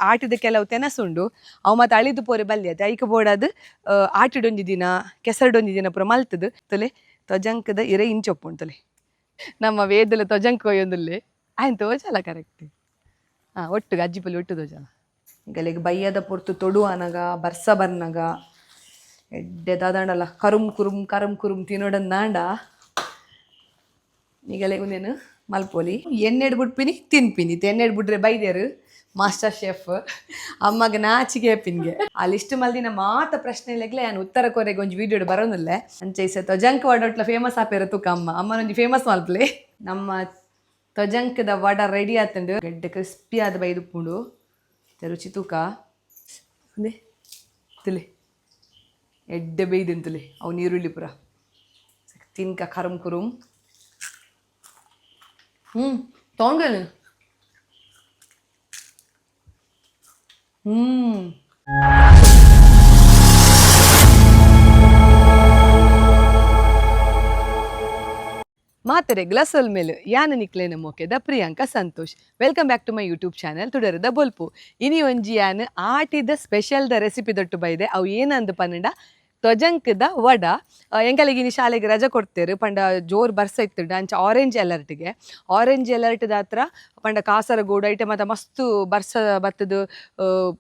ಆಟಿದ ಕೆಲವು ತೆನಸುಂಡು ಅವು ಮಾತ ಅಳಿದು ಪೋರೆ ಬಲ್ಯ ಐಕ್ ಬೋಡಾದ್ ಆಟಿಡೊಂಜಿ ದಿನ ಕೆಸರ್ಡೊಂಜಿ ದಿನ ಪೂರ ಮಲ್ತುದು ತೊಲೆ ತೊಜಂಕದ ಇರೆ ಇಂಚೊಪ್ಪುಂಡು ತೊಲೆ. ನಮ್ಮ ವೇದಲ ತೊಜಂಕ್ ಕೊಯ್ಯೊಂದುಲ್ಲೆ ಆಯ್ನ್ ತೋಜಲ ಕರೆಕ್ಟ್. ಹಾ ಒಟ್ಟುಗು ಅಜ್ಜಿ ಪುಲಿ ಒಟ್ಟು ತೋಜಲ. ಗಲೆಗ್ ಬಯ್ಯದ ಪೊರ್ತು ತೊಡು ಆನಗ ಬರ್ಸ ಬರ್ನಗ ಎಡ್ಡೆ ದಾದಾಂಡಲ ಕರುಮ್ ಕುರುಮ್ ಕರುಮ್ ಕುರುಮ್ ತಿನೋಡಂದಾಂಡ ನಿಗಲೆಗ್ ಉಂದೆನ್ ಮಲ್ಪೊಲಿ. ಎಣ್ಣೆಡ್ ಬುಡ್ಪಿನಿ ತಿನ್ಪಿನಿ. ಎಣ್ಣೆಡ್ ಬುಡ್ರೆ ಬೈದೆರ್ ಮಾಸ್ಟರ್ ಶೆಫ್ ಅಮ್ಮಗ್ ನಾಚಿಗೆ ಪಿನ್ಗೆ. ಆ ಲಿಸ್ಟ್ ಮಲ್ದಿನ ಮಾತ ಪ್ರಶ್ನೆಲೆಗ್ಲೆ ಯಾನ್ ಉತ್ತರ ಕೊರೆಗ್ ಒಂಜಿ ವಿಡಿಯೋಡ್ ಬರೋನುಲ್ಲೆ. ಅಂಚ ಇಸೆ ತೊಜಂಕ್ ವಡೊಟ್ಲ ಫೇಮಸ್ ಆಪೇರ ತುಕ ಅಮ್ಮ ಅಮ್ಮನೊಂಜಿ ಫೇಮಸ್ ಮಲ್ಪಲೆ. ನಮ್ಮ ತೊಜಂಕದ ವಡ ರೆಡಿ ಆತುಂಡು. ಗೆಡ್ಡೆ ಕ್ರಿಸ್ಪಿ ಆದ್ ಬೈದುಪ್ಪುಂಡು. ರುಚಿ ತೂಕ ಉಂದೆ ತುಲೆ ಎಡ್ಡೆ ಬೈದುಂಡು ತುಲೆ ಅವು ನೀರುಳ್ಳಿ ಪೂರ ತಿನ್ಕ ಕರುಮ್ ಕುರುಮ್. ತೊಂಗಲ್. ಮಾತರೆ ಗ್ಲಸಲ್ ಮೇಲ್ ಯಾನ ನಿಕ್ಲೇನ ಮೋಕೆದ Priyanka Santosh. Welcome back to my YouTube channel ತುಡರದ ಬೊಲ್ಪು. ಇನಿ ಒಂಜಿ ಯಾನ್ ಆಟಿದ ಸ್ಪೆಷಲ್ ದ ರೆಸಿಪಿ ದೊಟ್ಟು ಬೈದೆ. ಅವು ಏನಂದು ಪನ್ನಂಡ ತೊಜಂಕದ ವಡ. ಎಂಕಲೆಗ್ ಇನಿ ಶಾಲೆಗ್ ರಜೆ ಕೊಡ್ತೇರು ಪಂಡ ಜೋರ್ ಬರ್ಸ ಇತ್ತುಂಡು ಅಂಚ ಆರೆಂಜ್ ಅಲರ್ಟ್ಗೆ. ಆರೆಂಜ್ ಅಲರ್ಟ್ ದಾತ್ರ ಪಂಡ ಕಾಸರಗೋಡು ಐಟೆ ಮಾತ ಮಸ್ತ್ ಬರ್ಸ ಬತ್ತದು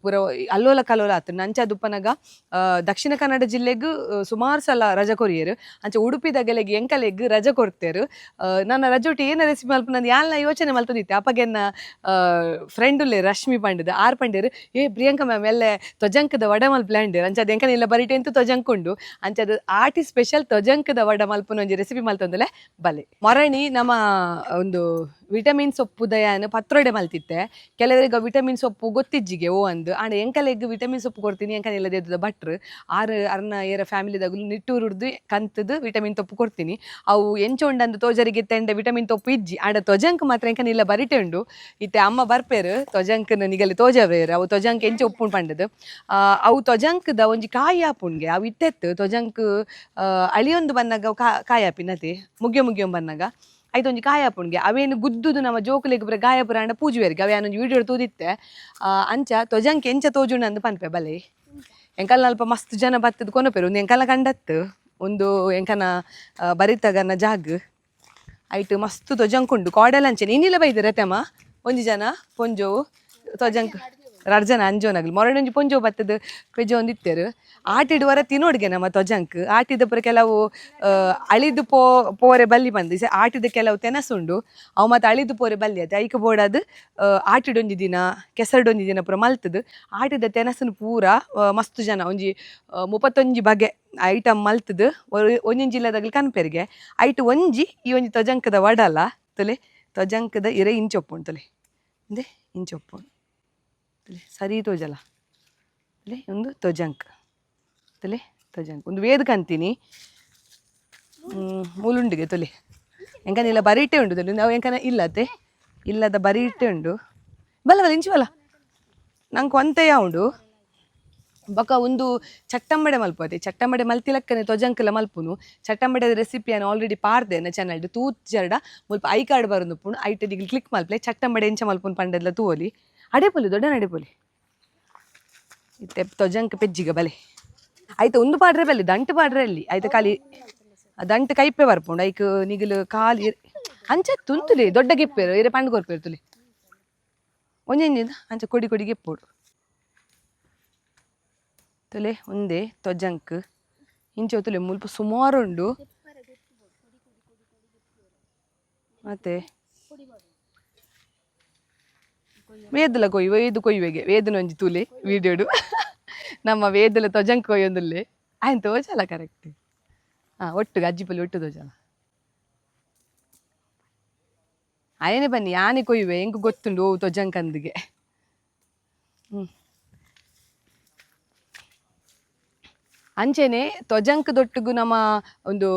ಪೂರ ಅಲ್ಲೋಲ ಕಲ್ಲೋಲ ಆತುಂಡು. ಅಂಚ ದುಪ್ಪನಗ ದಕ್ಷಿಣ ಕನ್ನಡ ಜಿಲ್ಲೆಗ್ ಸುಮಾರು ಸಲ ರಜೆ ಕೊರಿಯೆರು. ಅಂಚ ಉಡುಪಿದಗಲೆಗ್ ಎಂಕಲೆಗ್ ರಜೆ ಕೊಡ್ತೇರು. ನನ್ನ ರಜೊಟ್ಟು ಏನ ರೆಸಿಪಿ ಮಲ್ಪುನಂದ್ ಯಾನ್ಲ ಯೋಚನೆ ಮಲ್ತೊಂದಿತ್ತೆ. ಅಪಗೆನ್ನ ಫ್ರೆಂಡ್ ಉಲ್ಲೆರ್ ರಶ್ಮಿ ಪಂಡುದು ಆರ್ ಪಂಡೆರು ಏ ಪ್ರಿಯಾಂಕಾ ಮ್ಯಾಮ್ ಎಲ್ಲೆ ತೊಜಂಕದ ವಡ ಮಲ್ಪಲೆ ಅಂಡೆರ್. ಅಂಚ ಅದು ಎಂಕನ ಇಲ್ಲ ಬರಿಟೆ ಎಂತು ತೊಜಂಕ್ ಉಂಡು. ಅಂಚ ಅದು ಆಟಿ ಸ್ಪೆಷಲ್ ತೊಜಂಕದ ವಡ ಮಲ್ಪುನ ಒಂಜಿ ರೆಸಿಪಿ ಮಲ್ತೊಂದುಲೆ ಬಲೆ. ಮೊರಣಿ ನಮ್ಮ ಒಂದು ವಿಟಮಿನ್ ಸೊಪ್ಪು ದಯಾನ್ ಪತ್ರೊಡೆ ಮಲ್ತಿತ್ತೆ. ಕೆಲವರಿಗೆ ವಿಟಮಿನ್ ಸೊಪ್ಪು ಗೊತ್ತಿಜ್ಜಿಗೆ ಓ ಅಂದ್. ಆಂಡ ಎಂಕಲೆಗ್ ವಿಟಮಿನ್ ಸೊಪ್ಪು ಕೊಡ್ತೀನಿ ಎಂಕನೆಲ್ಲ ದೇದದ ಭಟ್ರು ಆರು ಅರ್ನ ಏರ ಫ್ಯಾಮಿಲಿದಾಗಲು ನಿಟ್ಟೂರುಡ್ದು ಕಂತದು ವಿಟಮಿನ್ ತೊಪ್ಪು ಕೊಡ್ತೀನಿ. ಅವು ಎಂಚ ಉಂಡಂದು ತೋಜರಿಗೆ ತೆಂಡೆ ವಿಟಮಿನ್ ತೊಪ್ಪು ಇಜ್ಜಿ. ಆಂಡ ತೊಜಂಕ್ ಮಾತ್ರ ಎಂಕನಿಲ್ಲ ಬರಿಟೆ ಉಂಡು. ಇತ್ತೆ ಅಮ್ಮ ಬರ್ಪೇರು ತೊಜಂಕ್ನ ನಿಗಲಿ ತೋಜವೇರು ಅವು ತೊಜಂಕ್ ಎಂಚ ಉಪ್ಪುಂಡು ಪಂಡದು. ಅವು ತೊಜಂಕ್ದ ಒಂಜಿ ಕಾಯಿ ಆಪುಂಡ್ಗೆ ಅವು ಇತ್ತೆತ್ತು ತೊಜಂಕ್ ಅಳಿಯೊಂದು ಬನ್ನಗ ಕಾಯಿ ಆಪಿನತೆ ಮುಗ್ಯೊ ಮುಗ್ಯೊ ಬನ್ನಗ ಐತೊಂಜಿ ಕಾಯಿ ಆಪುಂಡ್ಗೆ ಅವೇನು ಗುದ್ದುದು ನಮ್ಮ ಜೋಕುಲೆಗ್ ಪೂರ ಗಾಯ ಪೂರ ಆಂಡ ಪೂಜುವೆರ್ಗೆ ಅವೆ ಯಾನೊಂಜಿ ವೀಡಿಯೋ ತೂದಿತ್ತೆ. ಅಂಚ ತೊಜಂಕ್ ಎಂಚ ತೋಜುಂಡು ಅಂದ್ ಪನ್ಪೆ ಬಲೆ. ಎಂಕಲ್ನ ಅಲ್ಪ ಮಸ್ತ್ ಜನ ಬತ್ತದ್ ಕೊನೊಪೆರ್. ಉಂದು ಎಂಕಲ್ನ ಕಂಡತ್ತು ಉಂದು ಎಂಕನ ಬರಿತಗನ ಜಾಗ್ ಐಟ್ ಮಸ್ತ್ ತೊಜಂಕ್ ಉಂಡು. ಕೋಡೆಲ ಅಂಚನೆ ಇನ್ನಿಲ ಬೈದೆರ್ ಅತ್ತಮ್ಮ ಒಂಜಿ ಜನ ಪೊಂಜೋವು ತೊಜಂಕ್ ರಡ್ಡ್ ಜನ ಅಂಜೋನಗ್ಲು ಮೊರಡೊಂಜಿ ಪೊಂಜೋವು ಬತ್ತದ್ ಪೆಜೊಂದು ಇತ್ತೆರ್. ಆಟಿಡ್ ವರ ತಿನೋಡ್ಗೆ ನಮ್ಮ ತೊಜಂಕ್ ಆಟಿದ ಪೂರ ಕೆಲವು ಅಳಿದು ಪೋರೆ ಬಲ್ಲಿ ಪಂದ್ ಆಟಿದ ಕೆಲವು ತೆನಸುಂಡು ಅವು ಮಾತ ಅಳಿದು ಪೋರೆ ಬಲ್ಲಿ ಅತ್ತೆ ಐಕ್ ಬೋಡಾದ್ ಆಟಿಡೊಂಜಿ ದಿನ ಕೆಸರ್ಡೊಂಜಿ ದಿನ ಪೂರ ಮಲ್ತುದು ಆಟಿದ ತೆನಸುನು ಪೂರ ಮಸ್ತ್ ಜನ ಒಂಜಿ 31 ಬಗೆ ಐಟಮ್ ಮಲ್ತುದು ಒಂಜೊಂಜಿ ಜಿಲ್ಲೆದಗ್ಲು ಕನ್ಪೆರ್ಗೆ. ಐಟ್ ಒಂಜಿ ಈ ಒಂಜಿ ತೊಜಂಕದ ವಡಲ ತುಲೆ ತೊಜಂಕದ ಇರೆ ಇಂಚೊಪ್ಪುಂಡು ತುಲೆ ಇಂದೆ ಇಂಚೊಪ್ಪುಂಡು ತುಲೆ ಸರಿ ತೋಜಲ ತುಲೆ ಉಂದು ತೊಜಂಕ್ ತುಲೆ ತೊಜಂಕ್ ಒಂದು ವೇದ ಕಂತೀನಿ ಮೂಲುಂಡಿಗೆ ತುಲೆ ಎಂಕನಿಲ್ಲ ಬರೀಟೆ ಉಂಡು ತುಲೆ ನಾವು ಎಂಕನ ಇಲ್ಲತೆ ಇಲ್ಲದ ಬರೀಟೆ ಉಂಡು ಬಲ್ಲ ಬಲ್ಲ ಇಂಚು ಬಲ್ಲ ನಂಗೆ ಒಂತೆಯ ಉಂಡು. ಬೊಕ ಉಂದು ಚಟ್ಟಂಬಡೆ ಮಲ್ಪುವತೆ. ಚಟ್ಟಂಬಡೆ ಮಲ್ತಿಲಕ್ಕನೆ ತೊಜಂಕಲ ಮಲ್ಪುನು. ಚಟ್ಟಂಬಡೆ ರೆಸಿಪಿಯನ್ನು ಆಲ್ರೆಡಿ ಪಾಡ್ದೆ ಚಾನಲ್ ತೂತ್ ಜರಡ ಮುಲ್ಪ I card ಬರೋದು ಐಟ್ ನಿಗ್ಲು ಕ್ಲಿಕ್ ಮಲ್ಪಲೆ ಚಟ್ಟಂಬಡೆ ಎಂಚ ಮಲ್ಪುನು ಪಂಡದ್ಲ ತೂವೊಲಿ. ಅಡೆಪೊಲಿ ದೊಡ್ಡ ಅಡೆಪೊಲಿ ಇತ್ತೆ ತೊಜಂಕ್ ಪೆಜ್ಜಿಗ ಬಲೆ. ಐತ ಉಂದು ಪಾಡ್ರೆ ಬಲ್ಲಿ ದಂಟು ಪಾಡ್ರೆ ಅಲ್ಲಿ ಐತ ಖಾಲಿ ದಂಟು ಕೈಪೆ ಬರ್ಪುಂಡು. ಐಕ್ ನಿಗಲು ಖಾಲಿ ಅಂಚ ತುಂತುಲಿ ದೊಡ್ಡ ಗೆಪ್ಪೇರು ಇರೆ ಪಂಡ್ ಕೊರ್ಪೇರು ತುಲಿ ಒಂಜೊಂಜಿ ಅಂಚ ಕೊಡಿ ಕೊಡಿ ಗೆಪ್ಪೋಡು ತುಲೆ ಒಂದೇ ತೊಜಂಕ್ ಇಂಚ ತುಲೆ ಮುಲ್ಪ ಸುಮಾರು ಉಂಡು. ಮತ್ತೆ ವೇದಲ ಕೊಯ್ಯುವ ವೇದು ಕೊಯ್ಯುವೆಗೆ ವೇದನ ಒಂಜಿ ತೂಲೆ ವೀಡಿಯೋಡು ನಮ್ಮ ವೇದಲ ತೊಜಂಕ್ ಕೊಯ್ಯೊಂದುಲ್ಲೆ ಆಯ್ನ್ ತೋಜಲ ಕರೆಕ್ಟ್. ಹಾ ಒಟ್ಟುಗು ಅಜ್ಜಿ ಪುಲಿ ಒಟ್ಟು ತೋಜಲ. ಅಯನೆ ಬನ್ನಿ ಯಾನೆ ಕೊಯ್ಯುವೆ ಎಂಕ್ ಗೊತ್ತುಂಡು ಓ ತೊಜಂಕ್ ಅಂದಿಗೆ. ಅಂಚೆನೆ ತೊಜಂಕ್ ದೊಟ್ಟುಗು ನಮ್ಮ ಒಂದು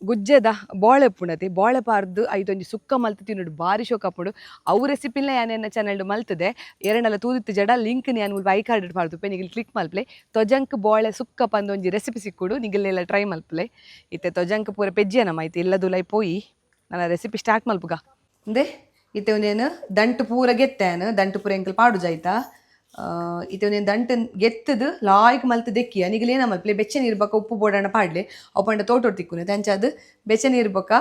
ಗುಜ್ಜೆದ ಬೋಳೆ ಉಪ್ಪುಂಡತೆ ಬೋಳೆ ಪಾರ್ದು ಐತೊಂಜಿ ಸುಕ್ಕ ಮಲ್ತ್ ತಿನ್ನೋಡು ಬಾರಿ ಶೋಕ ಆಪುಂಡು. ಅವು ರೆಸಿಪಿನ ಯಾನ್ ಎನ್ನ ಚಾನಲ್ಡ್ ಮಲ್ತದೆ. ಎರಡಲ್ಲ ತೂದಿತ್ತು ಜಡ ಲಿಂಕ್ ಯಾನ್ ಮುಲ್ಪ I card ಪಾಡ್ದುಪ್ಪೆ ನಿಗಲ್ ಕ್ಲಿಕ್ ಮಲ್ಪಲೆ. ತೊಜಂಕ್ ಬೋಳೆ ಸುಕ್ಕ ಪಂದ್ ಒಂಜಿ ರೆಸಿಪಿ ಸಿಕ್ಕುಡು ನಿಗಲೆಲ್ಲ ಟ್ರೈ ಮಲ್ಪಲೆ. ಇತ್ತೆ ತೊಜಂಕ್ ಪೂರ ಪೆಜ್ಜಿಯ ನಮ್ಮ ಐತೆ ಇಲ್ಲದುಲೈ ಪೋಯಿ ನನ್ನ ರೆಸಿಪಿ ಸ್ಟಾರ್ಟ್ ಮಲ್ಪುಗ. ಇಂದೆ ಇತ್ತೆ ಒಂದೇನು ದಂಟು ಪೂರ ಗೆತ್ತೇನು ದಂಟು ಪೂರ ಎಂಕಲ್ ಪಾಡುಜ ಆಯ್ತಾ. ಇತ್ತೆ ಒಂಜಿ ದಂಟು ಗೆತ್ತುದು ಲಾಯ್ಕ್ ಮಲ್ತ್ ದೆಕ್ಕಿಯ. ನಿಗಲೇನ ಮಲ್ಪಲೆ, ಬೆಚ್ಚ ನೀರು ಬೊಕ್ಕ ಉಪ್ಪು ಬೋಡಾಂಡ ಪಾಡ್ಲೆ. ಅವು ಪಂಡ ತೋಟೊಡು ತಿಕ್ಕುನೆ. ಅಂಚಾದ್ ಬೆಚ್ಚ ನೀರು ಬೊಕ್ಕ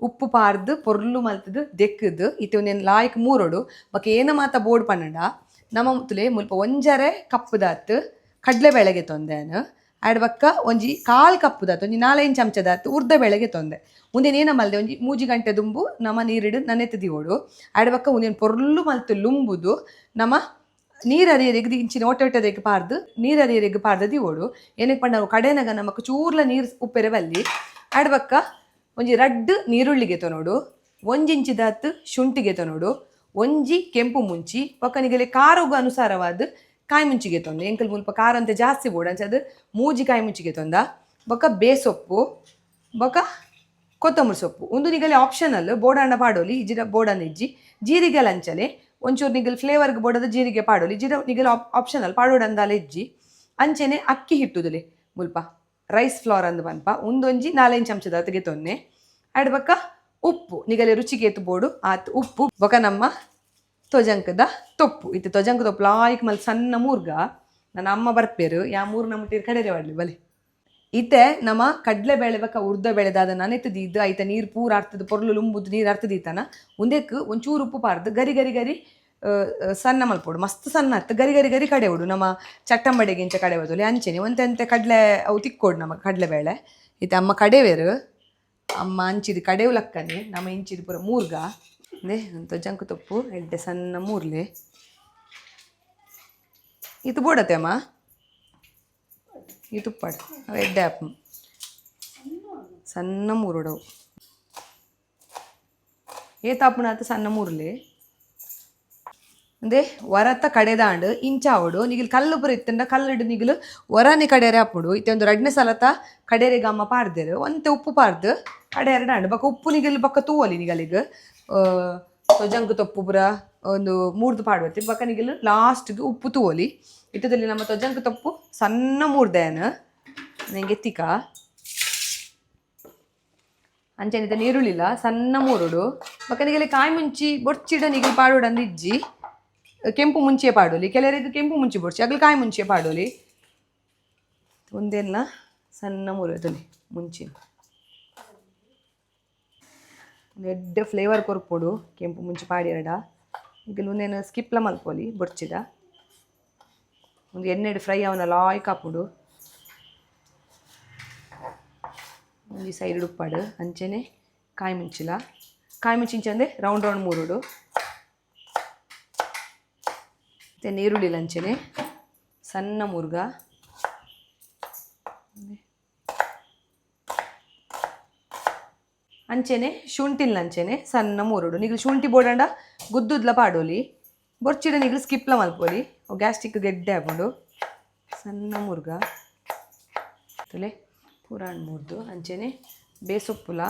ಉಪ್ಪು ಪಾರ್ದ್ ಪೊರ್ಲು ಮಲ್ತುದು ದೆಕ್ಕುದು ಇತ್ತೆ ಒಂಜೆನ್ ಲಾಯ್ಕ್ ಮೂರೊಡು. ಬೊಕ್ಕ ಏನ ಮಾತ ಬೋಡು ಪನ್ನಡ, ನಮ ತುಲೆ ಮುಲ್ಪ ಒಂಜರೆ ಕಪ್ಪುದಾತ್ ಕಡಲೆ ಬೇಳೆಗೆ ತೊಂದೆನ್ ಆಡ್, ಬೊಕ್ಕ ಒಂಜಿ ಕಾಲ್ ಕಪ್ಪುದಾತ್, ಒಂಜಿ ನಾಲೈನ್ ಚಮಚದಾತ್ ಉರ್ದ ಬೇಳೆಗೆ ತೊಂದೆ. ಉಂದೆನ್ ಏನ ಮಲ್ದೆ, ಒಂಜಿ 3 ಗಂಟೆ ದುಂಬು ನಮ ನೀರಿಡು ನನೆತ್ ದಿವೊಡು. ಆಡ್ ಬೊಕ್ಕ ಉಂದೆನ್ ಪೊರ್ಲು ಮಲ್ತ್ ಲುಂಬುದು ನಮ ನೀರ್ ಅರಿಯರೆಗ್ ಇಂಚಿನ ಒಟ್ಟೆ ಒಟ್ಟೆದಕ್ಕೆ ಪಾರ್ದು, ನೀರ್ ಅರಿಯರೆಗ್ ಪಾರ್ದು ದಿವೊಡು. ಏನಕ್ಕೆ ಪಂಡ ಅವು ಕಡೆನಗ ನಮಕ್ ಚೂರ್ಲ ನೀರು ಉಪ್ಪೆರೆ ಬಲ್ಲಿ. ಆಡ್ ಬೊಕ್ಕ ಒಂಜಿ ರಡ್ಡ್ ನೀರುಳ್ಳಿಗೆ ತೊನೊಡು, ಒಂಜಿ ಇಂಚಿದಾತ್ ಶುಂಠಿಗೆ ತೊನೊಡು, ಒಂಜಿ ಕೆಂಪು ಮುಂಚಿ, ಬೊಕ್ಕ ನಿಗಲೆ ಖಾರೊಗು ಅನುಸಾರವಾದ್ ಕಾಯಿ ಮುಂಚಿಗೆ ತೊಂದೆ. ಎಂಕಲ್ ಮುಲ್ಪ ಖಾರ ಅಂತ ಜಾಸ್ತಿ ಬೋಡು, ಅಂಚಾದ್ ಮೂಜಿ ಕಾಯಿ ಮುಂಚಿಗೆ ತೊಂದ. ಬೊಕ್ಕ ಬೇಸೊಪ್ಪು ಬೊಕ್ಕ ಕೊತ್ತಂಬರಿ ಸೊಪ್ಪು. ಉಂದು ನಿಗಲೆ ಆಪ್ಷನಲ್, ಬೋಡಾಂಡ ಪಾಡೋಲಿ, ಇಜ್ಜಿಡ ಬೋಡಂದ ಇಜ್ಜಿ. ಜೀರಿಗೆ ಲಂಚನೆ ಒಂಚೂರು ನಿಗಲ್ ಫ್ಲೇವರ್ಗೆ ಬೋಡದ ಜೀರಿಗೆ ಪಾಡೋಲಿ, ಜೀರ ನಿಗಲ್ ಆಪ್ಷನಲ್, ಪಾಡೋಡಂದಾಲ ಇಜ್ಜಿ. ಅಂಚೆನೆ ಅಕ್ಕಿ ಹಿಟ್ಟುದುಲೆ, ಮುಲ್ಪ ರೈಸ್ ಫ್ಲೋರ್ ಅಂದ್ ಪನ್ಪ, ಉಂದೊಂಜಿ ನಾಲೈನ್ ಚಮಚದ ಅತ್ತಿಗೆ ತೊನ್ನೆ. ಆಡ್ ಬೊಕ್ಕ ಉಪ್ಪು, ನಿಗಲೆ ರುಚಿಗೆ ಏತ್ ಬೋಡು ಆತ್ ಉಪ್ಪು. ಬೊಕ್ಕ ನಮ್ಮ ತೊಜಂಕದ ತೊಪ್ಪು. ಇತ್ತೆ ತೊಜಂಕ ತೊಪ್ಪು ಲಾಯ್ಕ್ ಮಲ್ ಸಣ್ಣ ಮೂರ್ಗ. ನನ್ನ ಅಮ್ಮ ಬರ್ಪೇರು, ಯಾ ಮೂರು ನಮ್ಮ ಕಡೆರೆ ವಾಡ್ಲಿ ಬಲೆ. ಇತ್ತೆ ನಮ್ಮ ಕಡಲೆ ಬೇಳೆ ಬೊಕ್ಕ ಉರ್ದ ಬೇಳೆದಾದ ನನೆತ್ ದೀದ್, ಐತ ನೀರು ಪೂರ ಅರ್ತದ, ಪೊರ್ಲು ಲುಂಬುದು ನೀರು ಅರ್ತದೀತನ. ಉಂದೆಕ್ ಒಂಚೂರು ಉಪ್ಪು ಪಾರ್ದು ಗರಿ ಗರಿ ಗರಿ ಸಣ್ಣ ಮಲ್ಪೊಡು. ಮಸ್ತ್ ಸಣ್ಣ ಅತ್ತು, ಗರಿ ಗರಿ ಗರಿ ಕಡೆಯೋಡು. ನಮ್ಮ ಚಟ್ಟಂಬಡೆಗೆ ಇಂಚ ಕಡೆ ಬದಲು ಅಂಚೆನೆ ಒಂತೆ ಅಂತೆ ಕಡಲೆ ಅವು ತಿಕ್ಕೋಡು ನಮ್ಮ ಕಡಲೆ ಬೇಳೆ. ಇತ್ತೆ ಅಮ್ಮ ಕಡೆವೇರು. ಅಮ್ಮ ಅಂಚಿದ ಕಡೆವು ಲಕ್ಕನೆ, ನಮ್ಮ ಇಂಚಿದ ಪೂರ ಮೂರ್ಗ. ಅಂದೆ ತೊಜಂಕು ತೊಪ್ಪು ಎಡ್ಡೆ ಸಣ್ಣ ಮೂರ್ಲೆ. ಇದು ಬೋಡತ್ತೆ ಅಮ್ಮ, ಈ ತುಪ್ಪಾಡು ಅವು ಎಡ್ಡೆ ಆಪ್ ಸಣ್ಣ ಮೂರುಡವು. ಏತಾಪುಣ ಸಣ್ಣ ಮೂರ್ಲೆ. ಅಂದೆ ವರತ ಕಡೆದಾಂಡು ಇಂಚಾವಡು. ನಿಗಿಲ್ ಕಲ್ಲು ಪೂರ ಇತ್ತಂಡ ಕಲ್ಲುಡು ನಿಗಿಲು ವರನೆ ಕಡೆರೆ ಹಾಪುಡು. ಇತ್ತೆ ಒಂದು ರಡ್ನೆ ಸಲತ ಕಡೆರೆಗೆ ಅಮ್ಮ ಪಾಡ್ದೆರು. ಒಂತೆ ಉಪ್ಪು ಪಾಡ್ದು ಕಡೆ ಎರಡಾಂಡು. ಬೊಕ್ಕ ಉಪ್ಪು ನಿಗಲ್ ಬೊಕ್ಕ ತೂವಲಿ. ನಿಗಲಿಗ್ ತೊಜಂಕು ತೊಪ್ಪು ಪೂರ ಒಂದು ಮೂರ್ದು ಪಾಡ್ವತ್ತಿ, ಬೊಕ್ಕ ನಿಗಲು ಲಾಸ್ಟ್ಗೆ ಉಪ್ಪು ತೂವಲಿ. ಇತ್ತದಲ್ಲಿ ನಮ್ಮ ತೊಜಂಕು ತೊಪ್ಪು ಸಣ್ಣ ಮೂರ್ದೇನ ನಂಗೆ ಎತ್ತಿಕ. ಅಂಚೆನಿತ ನೀರುಳ್ಳಿಲ್ಲ ಸಣ್ಣ ಮೂರುಡು. ಬೊಕ್ಕ ನಿಗಲಿ ಕಾಯಿ ಮುಂಚಿ ಬೊರ್ಚಿಡ ನಿಗಲ್ ಪಾಡೋಡು ಅಂದ್ ಇಜ್ಜಿ, ಕೆಂಪು ಮುಂಚೆ ಪಾಡೋಲಿ. ಕೆಲವರಿಗೆ ಕೆಂಪು ಮುಂಚಿ ಬೊರ್ಚಿ, ಅಗಲ್ ಕಾಯಿ ಮುಂಚೆ ಪಾಡೋಲಿ. ಒಂದೆಲ್ಲ ಸಣ್ಣ ಮೂರು ಮುಂಚಿ. ಒಂದು ಎಡ್ಡೆ ಫ್ಲೇವರ್ ಕೊರ್ಪೊಡು ಕೆಂಪು ಮುಂಚಿ ಪಾಡಿರಡ. ಈಗ ಒಂದೇನು ಸ್ಕಿಪ್ಲ ಮಲ್ಪೊಲಿ ಬೊರ್ಚಿಡ. ಒಂದು ಎಣ್ಣೆಡ್ ಫ್ರೈ ಅವನ ಲಾಯ್ಕ್ ಹಾಪುಡು. ಒಂಜಿ ಸೈಡ್ ಉಪ್ಪಾಡು. ಅಂಚೆನೆ ಕಾಯಿ ಮುಂಚಿಲ. ಕಾಯಿ ಮುಂಚಿ ಇಂಚಂದೆ ರೌಂಡ್ ರೌಂಡ್ ಮೂರುಡು. ಮತ್ತು ನೀರುಳ್ಳಿ ಅಂಚೆನೆ ಸಣ್ಣ ಮುರ್ಗ. ಅಂಚೆನೆ ಶುಂಠಿಲ್ ಅಂಚೆನೆ ಸಣ್ಣ ಮೂರುಡು. ನಿಗ್ಲು ಶುಂಠಿ ಬೋಡಂಡ ಗುದ್ದುದ್ಲ ಪಾಡೋಲಿ, ಬೊರ್ಚಿಡ ನಿಗ್ಲು ಸ್ಕಿಪ್ಲ ಮಲ್ಪೊಲಿ, ಗ್ಯಾಸ್ಟ್ರಿಕ್ ಗೆಡ್ಡೆ ಹಾಕೊಂಡು. ಸಣ್ಣ ಮುರ್ಗ ತುಲೆ ಪೂರಾಣ್ ಮೂರ್ದು. ಅಂಚೆನೆ ಬೇಸೊಪ್ಪುಲ.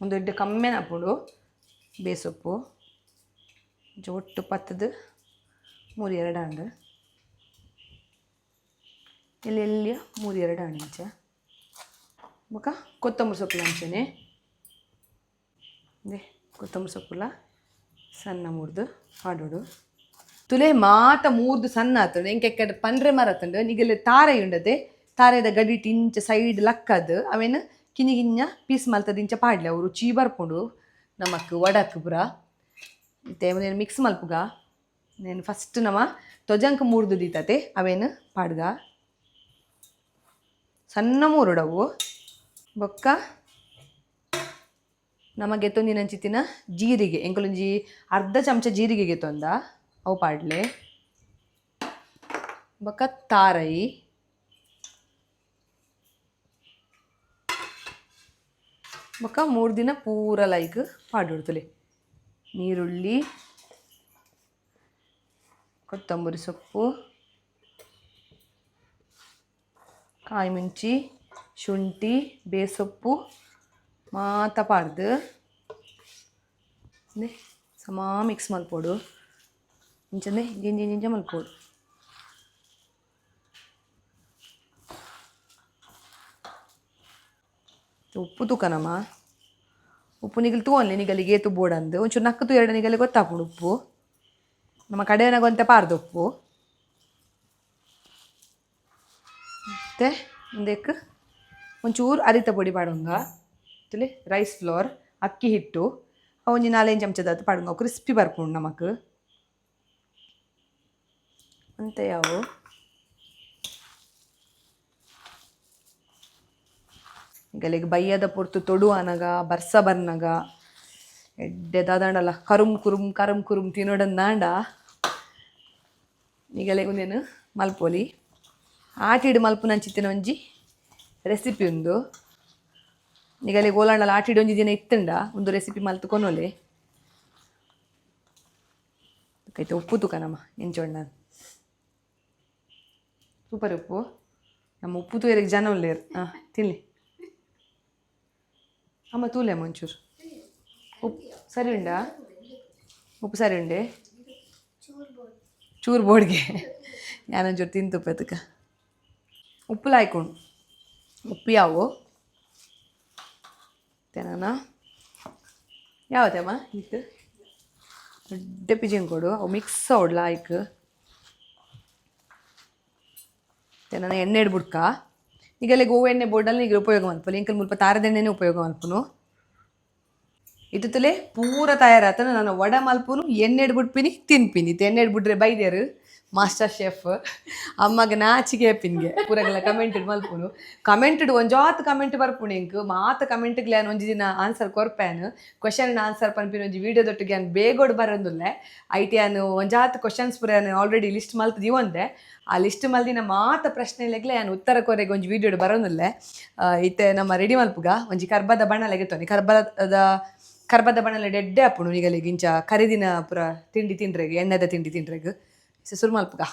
ಒಂದು ಎಡ್ಡೆ ಕಮ್ಮೆನ ಹಾಪುಂಡು ಬೇಸೊಪ್ಪು. ಇಂಚ ಒಟ್ಟು ಪತ್ತದು ಮೂರು ಎರಡು ಆಂಡ್. ಎಲ್ಲಿ ಎಲ್ಲಿಯ ಮೂರು ಎರಡು ಆಂಡ್ ಇಂಚ. ಬೊಕ ಕೊತ್ತಂಬರಿ ಸೊಪ್ಪುಲ ಅಂಚೆನೆ. ಅದೇ ಕೊತ್ತಂಬರಿ ಸೊಪ್ಪುಲ ಸಣ್ಣ ಮೂರ್ದು ಪಾಡೋಡು. ತುಲೆ ಮಾತ ಮೂರ್ದು ಸಣ್ಣ ಆತುಂಡು. ಎಂಕ್ ಎಕ್ಕಡ್ ಪನ್ರೆ ಮರತುಂಡು. ನಿಗಲೆ ತಾರೆ ಉಂಡತೆ, ತಾರೆದ ಗಡಿಟ್ ಇಂಚ ಸೈಡ್ ಲಕ್ಕದ್ ಅವೆನ್ ಕಿನ್ನಿ ಕಿನ್ಯ ಪೀಸ್ ಮಲ್ತದ ಇಂಚ ಪಾಡ್ಲೆ, ಅವು ರುಚಿ ಬರ್ಪುಂಡು ನಮಕ್ ವಡಕ್ ಪೂರ. ಇತ್ತೆ ಉಂದೆನ್ ಮಿಕ್ಸ್ ಮಲ್ಪುಗ. నేను ಫಸ್ಟ್ ನಮ ತೊಜಂಕ್ ಮೂರ್ದು ದೀತತೆ, ಅವೇನು ಪಾಡ್ಗ. ಸಣ್ಣ ಮೂರುಡವು. ಬೊಕ್ಕ ನಮ ಗೆತ್ತೊಂದಿನಂಚಿತ್ತಿನ ಜೀರಿಗೆ, ಎಂಕುಲೊಂಜಿ ಅರ್ಧ ಚಮಚ ಜೀರಿಗೆ ಗೆತ್ತೊಂದ, ಅವು ಪಾಡ್ಲೆ. ಬೊಕ್ಕ ತಾರೈ. ಬೊಕ್ಕ 3 ದಿನ ಪೂರ ಲೈಕ್ ಪಾಡೊಡ್ತುಲೆ. ನೀರುಳ್ಳಿ, ಕೊತ್ತಂಬರಿ ಸೊಪ್ಪು, ಕಾಯಿ ಮುಂಚಿ, ಶುಂಠಿ, ಬೇಸೊಪ್ಪು ಮಾತ ಪಾಡ್ದು ಸಮಾ ಮಿಕ್ಸ್ ಮಲ್ಪೊಡು. ಇಂಚನೆ ಜಿಂಜಿ ಜಿಂಜ ಮಲ್ಪೊಡು. ಉಪ್ಪು ತೂಕನಮ್ಮ. ಉಪ್ಪು ನಿಗಲ್ ತೂವೊನ್ಲೆ ನಿಗಲಿಗೆ ಏತು ಬೋಡಂದು ಒಂಚೂರು ನಕ್ಕು ತೂಯೆರಡ ನಿಗಲಿ ಗೊತ್ತಾಪುಂಡು ಉಪ್ಪು. ನಮ್ಮ ಕಡೆಯನಾಗ ಒಂತೆ ಪಾರ್ದು ಉಪ್ಪು. ಮತ್ತೆ ಉಂದೆಕ್ ಒಂಚೂರು ಅರಿತ ಪೊಡಿ ಪಾಡುಂಗ. ತುಲೆ ರೈಸ್ ಫ್ಲೋರ್, ಅಕ್ಕಿ ಹಿಟ್ಟು ಒಂಜಿ ನಾಲೈದು ಚಮಚದಾತ್ ಪಾಡುಂಗ. ಕ್ರಿಸ್ಪಿ ಬರ್ಪುಂಡು ನಮಕ್. ಅಂತೆ ಯಾವು ಗಲೆಗ್ ಬಯ್ಯದ ಪೊರ್ತು ತೊಡು ಅನಗ ಬರ್ಸ ಬರ್ನಗ ಎಡ್ಡೆ ದಾದಾಂಡಲ ಕರುಮ್ ಕುರುಮ್ ಕರುಮ್ ಕುರುಮ್ ತಿನ್ನೋಡಂದಾಂಡ ನಿಗಲೆಗ್ ಉಂದೆನ್ ಮಲ್ಪೊಲಿ. ಆಟಿಡ್ ಮಲ್ಪುನಂಚಿತ್ತಿನ ಒಂಜಿ ರೆಸಿಪಿ ಉಂದು. ನಿಗಲೆಗ್ ಓಲಾಂಡಲ ಆಟಿಡ್ ಒಂಜಿ ದಿನ ಇತ್ತುಂಡ ಒಂದು ರೆಸಿಪಿ ಮಲ್ತ್ ಕೊನೊಲೆ. ಐತೆ ಉಪ್ಪು ತೂಕ ನಮ್ಮ ಎಂಚ ಉಂಡು. ಸೂಪರ್ ಉಪ್ಪು. ನಮ್ಮ ಉಪ್ಪು ತೂಯೆರೆಗ್ ಜನ ಉಲ್ಲೇರ್. ಹಾಂ ತಿನ್ಲಿ ಅಮ್ಮ, ತೂಲೆ ಅಮ್ಮ ಒಂಚೂರು ಉಪ್ಪು ಸರಿ ಉಂಡಾ? ಉಪ್ಪು ಸರಿ ಉಂಡೆ? ಚೂರು ಬೋಡ್ಗೆ ಯಾನೊಂಚೂರು ತಿಂತು ಉಪ್ಪು. ಉಪ್ಪುಲ ಆಯ್ಕೊಂಡು ಉಪ್ಪು ಯಾವು ತೆನಾನ ಯಾವತ್ತಮ್ಮ ಇತ್ತು ದೊಡ್ಡ ಪಿಜಿನ್ ಕೊಡು, ಅವು ಮಿಕ್ಸ್ ಅವಡ್ಲ ಆಯ್ಕ್. ತೆನಾನ ಎಣ್ಣೆ ಇಡ್ಬಿಡ್ಕ. ಈಗೆಲ್ಲ ಗೋವು ಎಣ್ಣೆ ಬೋರ್ಡಲ್ಲಿ ಈಗ ಉಪಯೋಗ ಮಲ್ಪೊಲಿ. ಎಂಕಲ್ ಮುಲ್ಪ ತಾರದ ಎಣ್ಣೆನೇ ಉಪಯೋಗ ಮಲ್ಪುನು. ಇತ್ತುತ್ತಲೇ ಪೂರ ತಯಾರಾತನ. ನಾನು ವಡ ಮಲ್ಪುನು, ಎಣ್ಣೆ ಇಡ್ಬಿಟ್ಪಿನಿ, ತಿನ್ಪಿನಿ. ಇತ್ತು ಎಣ್ಣೆ ಇಡ್ಬಿಟ್ರೆ ಬೈದೇರು ಮಾಸ್ಟರ್ ಶೆಫ್ ಅಮ್ಮಗ ನಾಚಿಕೆ ಪಿನ್ಗೆ ಪೂರಗೆಲ್ಲ ಕಮೆಂಟ್ ಮಲ್ಪುನು. ಕಮೆಂಟ್ ಒಂಜಾತ್ ಕಮೆಂಟ್ ಬರ್ಪುಣು ಎಂಕ್. ಮಾತ ಕಮೆಂಟ್ಗ್ಲೆ ಯಾನ್ ಒಂಜಿ ದಿನ ಆನ್ಸರ್ ಕೊರ್ಪೇನು. ಕ್ವಶನ್ ಆನ್ಸರ್ ಪನ್ಪಿನ ಒಂಜಿ ವೀಡಿಯೋದೊಟ್ಟಿಗೆ ಯಾನ್ ಬೇಗೋಡು ಬರೋಂದುಲ್ಲೆ. ಐಟ್ ಯಾನ್ ಒಂಜಾತ್ ಕ್ವಶನ್ಸ್ ಪೂರ ಯಾನ್ ಆಲ್ರೆಡಿ ಲಿಸ್ಟ್ ಮಲ್ತ್ ದೀವೊಂದೆ. ಆ ಲಿಸ್ಟ್ ಮಲ್ದಿನ ಮಾತ ಪ್ರಶ್ನೆಲೆಗ್ಲೆ ಯಾನ್ ಉತ್ತರ ಕೊರೆಗ್ ಒಂಜಿ ವೀಡಿಯೋಡ್ ಬರೋಂದುಲ್ಲೆ. ಇತ್ತೆ ನಮ್ಮ ರೆಡಿ ಮಲ್ಪುಗ. ಒಂಜಿ ಕರ್ಬದ ಬಣ್ಣಲೆಗೆ ತೊನಿ. ಕರ್ಬದ ಕರ್ಬದ ಬಣಲೆ ಎಡ್ಡೆ ಆಪುಂಡು ನಿಗಲಿಗ್ ಇಂಚ ಕರಿದಿನ ಪೂರ ತಿಂಡಿ ತಿಂಡ್ರೆಗ್, ಎಣ್ಣೆದ ತಿಂಡಿ ತಿಂಡ್ರೆಗ್. ಸುರು ಮಲ್ಪುಗ.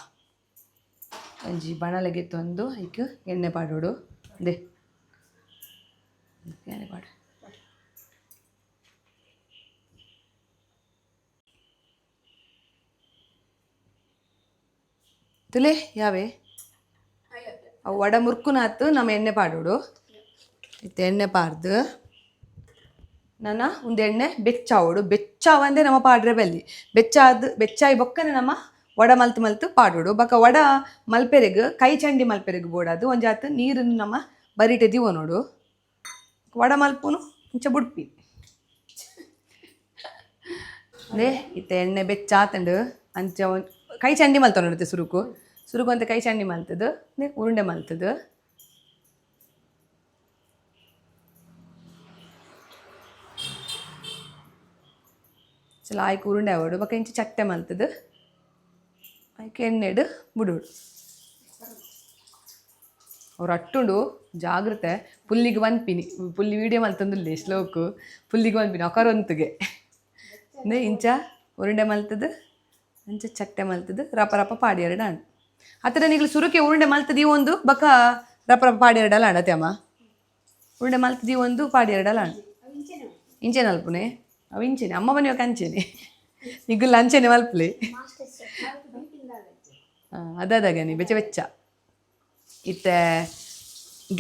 ಒಂಜಿ ಬಣಲೆಗೆ ತಂದು ಐಕ್ ಎಣ್ಣೆ ಪಾಡೋಡು. ದೆ ಎಣ್ಣೆ ಪಾಡು. ತುಲೆ ಯಾವೆ ಅವು ವಡ ಮುರ್ಕುನಾತು ನಮ್ಮ ಎಣ್ಣೆ ಪಾಡೋಡು. ಇತ್ತೆ ಎಣ್ಣೆ ಪಾರ್ದು ನನ್ನ ಒಂದು ಎಣ್ಣೆ ಬೆಚ್ಚಾವೋಡು. ಬೆಚ್ಚಾವಂದೆ ನಮ್ಮ ಪಾಡ್ರೆ ಬಲ್ಲಿ. ಬೆಚ್ಚಾದ್ ಬೆಚ್ಚಾಯಿ ಬೊಕ್ಕನೆ ನಮ್ಮ ವಡ ಮಲ್ತು ಮಲ್ತು ಪಾಡೋಡು. ಬೊಕ ವಡ ಮಲ್ಪೆರೆಗ್ ಕೈ ಚಂಡಿ ಮಲ್ಪೆರೆಗ್ ಬೋಡಾದು ಒಂಜಾತ್ ನೀರನ್ನು ನಮ್ಮ ಬರಿಟೆ ದಿವೊನೊಡು. ವಡ ಮಲ್ಪುನು ಇಂಚ ಬುಡ್ಪಿ. ಅದೇ ಇತ್ತೆ ಎಣ್ಣೆ ಬೆಚ್ಚಾತಂಡು. ಅಂಚ ಕೈ ಚಂಡಿ ಮಲ್ತೊನೊಡುತ್ತೆ ಸುರುಕು. ಸುರುಕು ಅಂತ ಕೈ ಚಂಡಿ ಮಲ್ತದು ಉರುಂಡೆ ಮಲ್ತದು. ಚಲ ಆಯ್ಕೆ ಉರುಂಡೆ ಆವೊಡು. ಬೊಕ ಇಂಚ ಚಟ್ಟೆ ಮಲ್ತದು ಆಯ್ಕೆ ಎಣ್ಣೆಡ್ ಬುಡೋಡು. ಅವ್ರು ಅಟ್ಟುಂಡು ಜಾಗ್ರತೆ. ಪುಲ್ಲಿಗೆ ಪನ್ಪಿನಿ, ಪುಲ್ಲಿ ವೀಡಿಯೋ ಮಲ್ತೊಂದುಲ್ಲೆ ಶ್ಲೋಕು. ಪುಲ್ಲಿಗೆ ಪನ್ಪಿನಿ ಅಕರೊಂತುಗೆ. ಅಂದೆ ಇಂಚ ಉರುಂಡೆ ಮಲ್ತದು ಅಂಚ ಚಟ್ಟೆ ಮಲ್ತದು ರಪ ರಪ ಪಾಡಿಯರಡ ಆಂಡ್. ಅತ್ತಡ ನಿಗ್ಲು ಸುರುಕೆ ಉರುಂಡೆ ಮಲ್ತದಿ ಒಂದು ಬಕ ರಪ ರಪ ಪಾಡಿಯರಡಲ ಆಂಡ್. ಅತ್ತೆ ಅಮ್ಮ ಉರುಂಡೆ ಮಲ್ತದಿ ಒಂದು ಪಾಡಿಯರಡಲ ಆಂಡ್. ಇಂಚೆನ ಅಲ್ಪುನೆ ಅವು ಇಂಚೆನೆ ಅಮ್ಮ ಬನಿಯೋಕೆ ಅಂಚೆನೆ ನಿಗುಲ್ಲ ಅಂಚೆನೆ ಮಲ್ಪಲೆ. ಅದಾದಾಗನಿ ಬೆಚ್ಚ ಬೆಚ್ಚ. ಇತ್ತೆ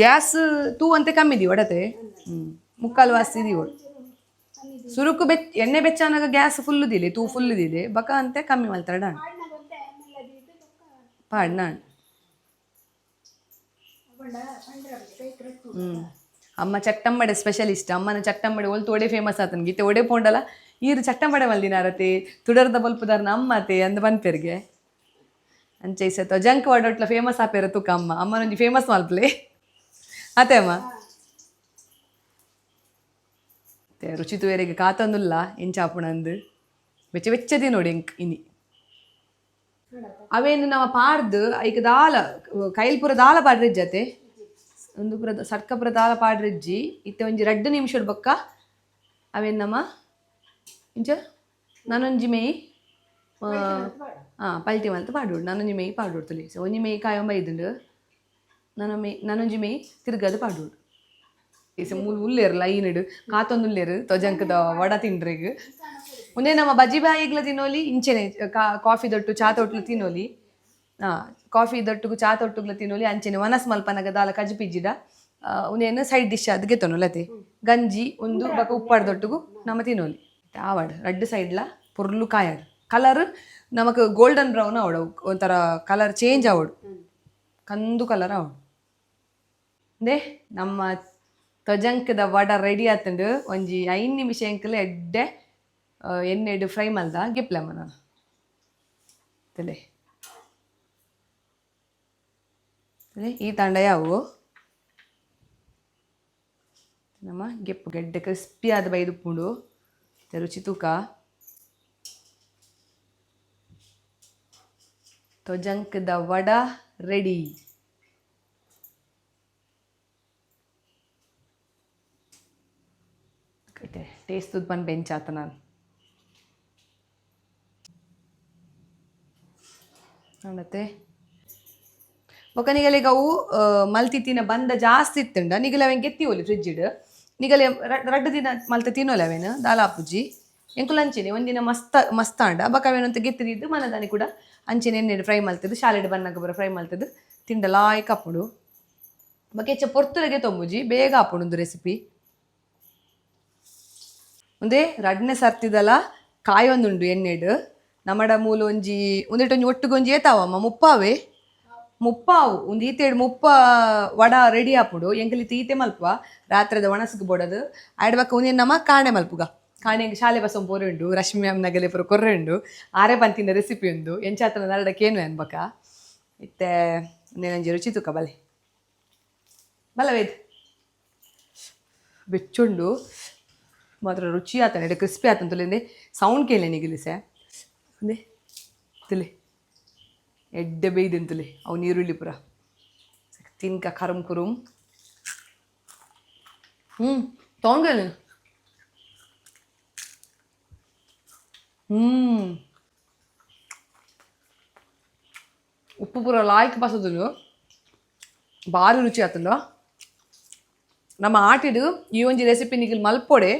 ಗ್ಯಾಸ್ ತೂ ಅಂತೆ ಕಮ್ಮಿ ಇದೀವಿ ಒಡತೆ. ಮುಕ್ಕಾಲು ವಾಸಿ ಇದೀವಿ. ಸುರುಕು ಬೆಚ್ಚ ಎಣ್ಣೆ ಬೆಚ್ಚ ಅನ್ನಗ ಗ್ಯಾಸ್ ಫುಲ್ ದಿಲೆ, ತೂ ಫುಲ್ ದಿಲೆ. ಬಕ ಅಂತೆ ಕಮ್ಮಿ ಮಲ್ತಾರ ಡಾಣ್ ಪಾಡ್ ನಾಣ್. ಅಮ್ಮ ಚಟ್ಟಂಬಡೆ ಸ್ಪೆಷಲಿಸ್ಟ್. ಅಮ್ಮನ ಚಟ್ಟಂಬಡೆ ಒಲ್ತು ಒಡೆ ಫೇಮಸ್ ಆತನ. ಗೀತೆ ಒಡೆ ಪೋಂಡಲ ಈರು ಚಟ್ಟಂಬಡೆ ಮಲ್ದಿನಾರತೆ ತುಡರ್ದ ಬಲ್ಪುದಾರ್ನ ಅಮ್ಮತೆ ಅಂದ್ ಪನ್ಪೆರ್ಗೆ. ಅಂಚೆ ಇಸೆತ ಜಂಕ್ ವಾಡೊಟ್ಲ ಫೇಮಸ್ ಆಪೇರ ತುಕ ಅಮ್ಮ. ಅಮ್ಮನೊಂಜಿ ಫೇಮಸ್ ಮಲ್ಪಲೆ ಅತ್ತೆ ಅಮ್ಮ. ರುಚಿ ತುವೆರೆಗ್ ಕಾತೊಂದುಲ್ಲ ಇಂಚ ಆಪುಣಂದು. ಬೆಚ್ಚ ಬೆಚ್ಚದಿ ನೋಡಿ ಎಂಕ್ ಇನಿ. ಅವೇನು ನಮ್ಮ ಪಾರ್ದು ಐಕ್ ದಾಲ ಕೈಲ್ ಪೂರ ದಾಲ ಪಾಡ್ರಿಜ್ಜತೆ. ಒಂದು ಪೂರ ಸಟ್ಕ ಪೂರ ದಾಲ ಪಾಡ್ರಿಜ್ಜಿ. ಇತ್ತೆ ಒಂಜಿ ರಡ್ಡ್ ನಿಮಿಷಡ್ ಬೊಕ್ಕ ಅವೇನು ನಮ್ಮ ಇಂಚ ನನೊಂಜಿ ಮೇಯ್ ಪಲ್ಟಿ ಮಲ್ತ್ ಪಾಡೋಡು. ನನೊಂಜಿ ಮೇಯ್ ಪಾಡೋಡು ತುಲಿ. ಸೊ ಒಂಜಿ ಮೇಯ್ ಕಾಯೊಂಬ ಇದ್ದುಂಡು. ನನ ಮೇಯ್ ನನೊಂಜಿ ಮೇಯ್ ತಿರ್ಗದು ಪಾಡೋಡು. ಇಸೆ ಮೂಲು ಉಲ್ಲೇರು ಲೈನ್ ಕಾತೊಂದುಲ್ಲೇರು ತೊಜಂಕದ ವಡ ತಿಂಡ್ರೆಗ್. ಉಂದೇ ನಮ್ಮ ಬಜ್ಜಿ ಬಾಯಿಗ್ಲ ತಿನ್ನೋಲಿ ಇಂಚೆನೆ. ಕಾಫಿ ದೊಟ್ಟು ಚಾ ತೊಟ್ಲು ತಿನ್ನೋಲಿ. ಕಾಫಿ ದೊಟ್ಟುಗು ಚಾ ತೊಟ್ಟುಗ್ಲ ತಿನ್ನೋಲಿ ಅಂಚೆನೆ. ವನಸ್ ಮಲ್ಪನಗ ದಾಲ ಕಜಿಪಿಜ್ಜಿಡ ಉಂದೇನು ಸೈಡ್ ಡಿಶ್ ಅದು ಗೆತ್ತೊನು ಗಂಜಿ ಒಂದು ಬೊಕ ಉಪ್ಪಾಡ್ದೊಟ್ಟುಗು ನಮ ತಿನ್ನೋಲಿ. ಆವಡ್ ರಡ್ಡ್ ಸೈಡ್ಲ ಪೊರ್ಲು ಕಾಯಡ್ ಕಲರ್ ನಮಕ್ ಗೋಲ್ಡನ್ ಬ್ರೌನ್ ಆವಡ್, ಒಂಥರ ಕಲರ್ ಚೇಂಜ್ ಆವಡ್, ಕಂದು ಕಲರ್ ಆವಡ್. ಇಂದೇ ನಮ್ಮ ತೊಜಂಕದ ವಡ ರೆಡಿ ಆತುಂಡು. ಒಂಜಿ 5 ನಿಮಿಷ ಎಂಕಲ್ ಎಡ್ಡೆ ಎಣ್ಣೆಡ್ ಫ್ರೈ ಮಲ್ದ ಗಿಪ್ಲಮ್ಮ ನಾನು ತಲೆ ಈ ತಾಂಡ ಯಾವು ನಮ್ಮ ಗೆಪ್ಪು ಗೆಡ್ಡೆ ಕ್ರಿಸ್ಪಿ ಆದ ಬೈದುಪ್ಪುಂಡು ರುಚಿ ತೂಕ. ತೊಜಂಕದ ವಡ ರೆಡಿ. ಟೇಸ್ಟ್ ತುದ್ ಬೆಂಚ್ ಆತ ನಾನು ನೋಡತ್ತೆ. ಬೊಕ ನಿಗಲೆಗ್ ಅವು ಮಲ್ತಿ ತಿನ್ನ ಬಂದ ಜಾಸ್ತಿ ಇತ್ತುಂಡ ನಿಗಲೆ ಅವೆನ್ ಗೆತ್ತಿ ಒಲಿ ಫ್ರಿಜ್ಡ್. ನಿಗಲೆ ರಡ್ಡ್ ದಿನ ಮಲ್ತ ತಿನ್ನೋಲೆ ಅವೇನು ದಾಲ ಆಪುಜಿ. ಎಂಕುಲು ಅಂಚೆನೆ ಒಂದಿನ ಮಸ್ತ ಮಸ್ತ್ ಆಂಡ ಬೊಕ ಅವೇನಂತ ಗೆತ್ತಿದ್ದು ಮನದಾನಿ ಕೂಡ ಅಂಚೆನೆ ಎಣ್ಣೆಡ್ ಫ್ರೈ ಮಲ್ತದ್ದು ಶಾಲೆಡ್ ಬನ್ನಗ ಪೂರ ಫ್ರೈ ಮಲ್ತದ್ದು ತಿಂಡ ಲಾಯ್ಕ್ ಆಪುಂಡು. ಬೊಕ ಹೆಚ್ಚ ಪೊರ್ತುಲಗೆ ತೊಂಬುಜಿ, ಬೇಗ ಆಪುಂಡು ಒಂದು ರೆಸಿಪಿ. ಒಂದೇ ರಡ್ಡನೇ ಸರ್ತಿದಲ ಕಾಯೊಂದುಂಡು ಎಣ್ಣೆಡ್. ನಮಡ ಮೂಲ ಒಂಜಿ ಒಂದೆಟ್ ಒಂಜಿ ಒಟ್ಟುಗೊಂಜಿ ಏತಾವಮ್ಮ ಮುಪ್ಪಾವೆ ಮುಪ್ಪಾವು ಒಂದು ಈತೇಡು ಮುಪ್ಪ ವಡ ರೆಡಿ ಆಪುಂಡು. ಎಂಕಲಿ ತೀತೆ ಮಲ್ಪುವ ರಾತ್ರಿದ ಒಣಸುಗು ಬೋಡದು ಆಯ್ಡ್ ಬೊಕ್ಕ ಒಂಜಿ ನಮ್ಮ ಕಾಣೆ ಮಲ್ಪುಗ. ಕಾಣೆ ಶಾಲೆ ಬಸ್ ಪೋರೆ ಉಂಡು, ರಶ್ಮಿ ಮ್ಯಾಮ್ ನಗಲೆ ಪೂರ ಕೊರ್ರೆ ಉಂಡು, ಆರೆ ಪಂತಿನ ರೆಸಿಪಿ ಉಂಡು ಎಂಚಾತನ ನರಡ ಕೇನು ಅನ್ಬಕ. ಇತ್ತೆ ಒಂಜಿ ರುಚಿ ತೂಕ ಬಲೆ ಬಲವೇದ್ ಬೆಚ್ಚುಂಡು ಮಾತ್ರ ರುಚಿ ಆತನ ಕ್ರಿಸ್ಪಿ ಆತನ ತುಲಿಂದೆ ಸೌಂಡ್ ಕೇಳಿ ನಿಗಿಲಿಸೆ ಒಂದೇ ತುಲೆ ಎಡ್ಡೆ ಬೇಯ್ದಂತುಲೆ ಅವು ನೀರುಳ್ಳಿ ಪೂರ ತಿನ್ಕ ಕರುಮ್ ಕುರುಮ್. ತೊಂಗಲ್. ಉಪ್ಪು ಪೂರ ಲಾಯ್ಕ್ ಬಸದುಲು ಭಾರಿ ರುಚಿ ಆತುಂಡು. ನಮ್ಮ ಆಟಿಡು ಈ ಒಂಜಿ ರೆಸಿಪಿ ನಿಗಿಲ್ ಮಲ್ಪೊಡೆ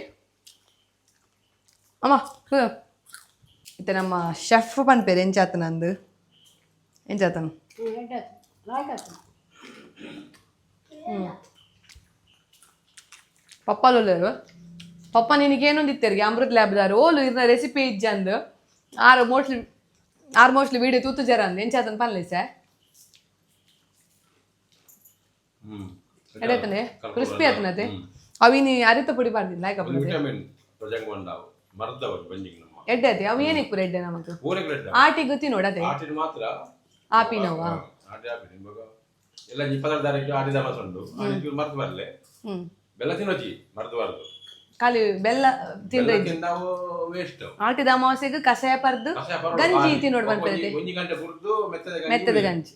ಅಮ್ಮ. ಇತ್ತೆ ನಮ್ಮ ಶೆಫ್ ಪನ್ಪೇರು ಎಂಚಾತನಂದು ಎಂಚಾತನ. ಪಪ್ಪಾಲುಲ್ಲೇರು ಪಪ್ಪ ನಿನಗೇನೊಂದು ಇತ್ತೆರಿಗೆ ಅಮೃತ್ ಲ್ಯಾಬ್ದಾರು ಓಲು ಇರ್ನ ರೆಸಿಪಿ ಇಜ್ಜಂದು ಆರು ಮೋಸ್ಟ್ಲಿ ಆರು ಮೋಸ್ಟ್ಲಿ ವೀಡಿಯೋ ತೂತು ಜರ ಅಂದ್ ಎಂಚಾತನ ಪನ್ಲೆ ಸರ್. ಎಡತನೆ ಕ್ರಿಸ್ಪಿ ಆತನತೆ ಅವಿನಿ ಅರಿತ ಪೊಡಿ ಪಾಡ್ದಿಲ್ಲ ಲಾಯ್ಕ್ ಅಪ್ಪುನತೆ. ವಿಟಮಿನ್ ತೊಜಂಗ್ ಬಂಡಾವು ಮರ್ದವು ಬಂಜಿಗೆ ನಮ್ಮ. ಎಡ್ಡೆ ಅತೆ ಅವು ಏನಕ್ಕೆ ಪೂರ ಎಡ್ಡೆ ನಮಕ್. ಊರಿಗೆ ಎಡ್ಡೆ. ಆಟಿಗ್ ತಿನ್ನೋಡತೆ. ಆಟಿನ ಮಾತ್ರ. ಆಪಿನವಾ? ಆಟಿ ಆಪಿನ ಇವಾಗ ಎಲ್ಲ 24 ತಾರೀಕು ಆಟಿದ ಮಾಸ ಉಂಟು. ಆಟಿ ಮರ್ದು ಬರಲೆ. ಬೆಲ್ಲ ತಿನ್ನೋಜಿ ಮರ್ದು ಬಾರದು. ಖಾಲಿ ಬೆಲ್ಲ ತಿಂದ್ರೆ ಬೆಲ್ಲ ತಿಂದಾವು ವೇಸ್ಟ್. ಆಟಿದ ಅಮಾವಾಸ್ಯೆಗ್ ಕಷಾಯ ಪರ್ದು ಗಂಜಿ ತಿನ್ನೋಡು ಪನ್ಪೆರತೆ. ಒಂಜಿ ಗಂಟೆ ಬುರ್ದು ಮೆತ್ತದ ಗಂಜಿ. ಮೆತ್ತದ ಗಂಜಿ.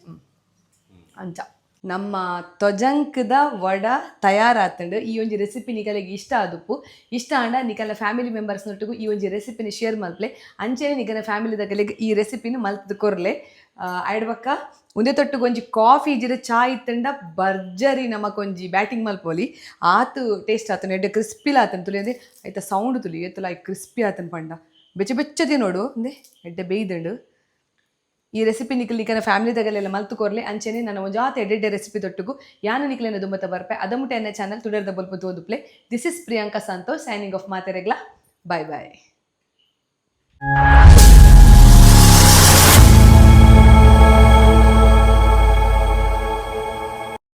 ಅಂಚ ನಮ್ಮ ತೊಜಂಕದ ವಡ ತಯಾರಾತಂಡು. ಈ ಒಂಜಿ ರೆಸಿಪಿ ನಿಕಲೆಗ್ ಇಷ್ಟ ಆದುಪ್ಪು. ಇಷ್ಟ ಆಂಡ ನಿಕಲ ಫ್ಯಾಮಿಲಿ ಮೆಂಬರ್ಸ್ ನೊಟ್ಟುಗು ಈ ಒಂಜಿ ರೆಸಿಪಿನ ಶೇರ್ ಮಲ್ಪಲೆ. ಅಂಚೆನೆ ನಿಕಲ ಫ್ಯಾಮಿಲಿ ದಕಲೆಗ್ ಈ ರೆಸಿಪಿನ ಮಲ್ತದ್ ಕೊರ್ಲೆ. ಐಡ್ ಬೊಕ್ಕ ಉಂದೆ ತೊಟ್ಟುಗು ಒಂಜಿ ಕಾಫಿ ಇಜ್ಜಿಡ ಚಾ ಇತ್ತಂಡ ಭರ್ಜರಿ ನಮಕೊಂಜಿ ಬ್ಯಾಟಿಂಗ್ ಮಲ್ಪೊಲಿ. ಆತ್ ಟೇಸ್ಟ್ ಆತುಂಡು, ಎಡ್ಡೆ ಕ್ರಿಸ್ಪಿಲ ಆತುಂಡು. ತುಲಿ ಅಂದೆ ಐತ ಸೌಂಡ್ ತುಲಿ ಏತುಲ ಕ್ರಿಸ್ಪಿ ಆತುಂಡು ಪಂಡ ಬೆಚ್ಚ ಬೆಚ್ಚ ತಿನೋಡು. ಅಂದೆ ಎಡ್ಡೆ ಬೇಯ್ದುಂಡು. ಈ ರೆಸಿಪಿ ನಿಕಲ್ ನಿಕನ ಫ್ಯಾಮಿಲಿ ದಗಲೆಲ್ಲ ಮಲ್ತು ಕೊರ್ಲೆ. ಅಂಚೆನೆ ನನ್ನ ಒಂಜಾತ ಎಡ್ಡೆಡ್ಡೆ ರೆಸಿಪಿ ತೊಟ್ಟುಗು ಯಾನು ನಿಕ್ಲೆನ ದುಂಬತ್ತ ಬರ್ಪೆ. ಅದಮುಟೆ ಎನ್ನ ಚಾನಲ್ ತುಡರ್ದ ಬೊಲ್ಪು ತೋದುಪ್ಲೆ. This is Priyanka Santosh signing off. ಮಾತೆರೆಗ್ಲಾ bye bye.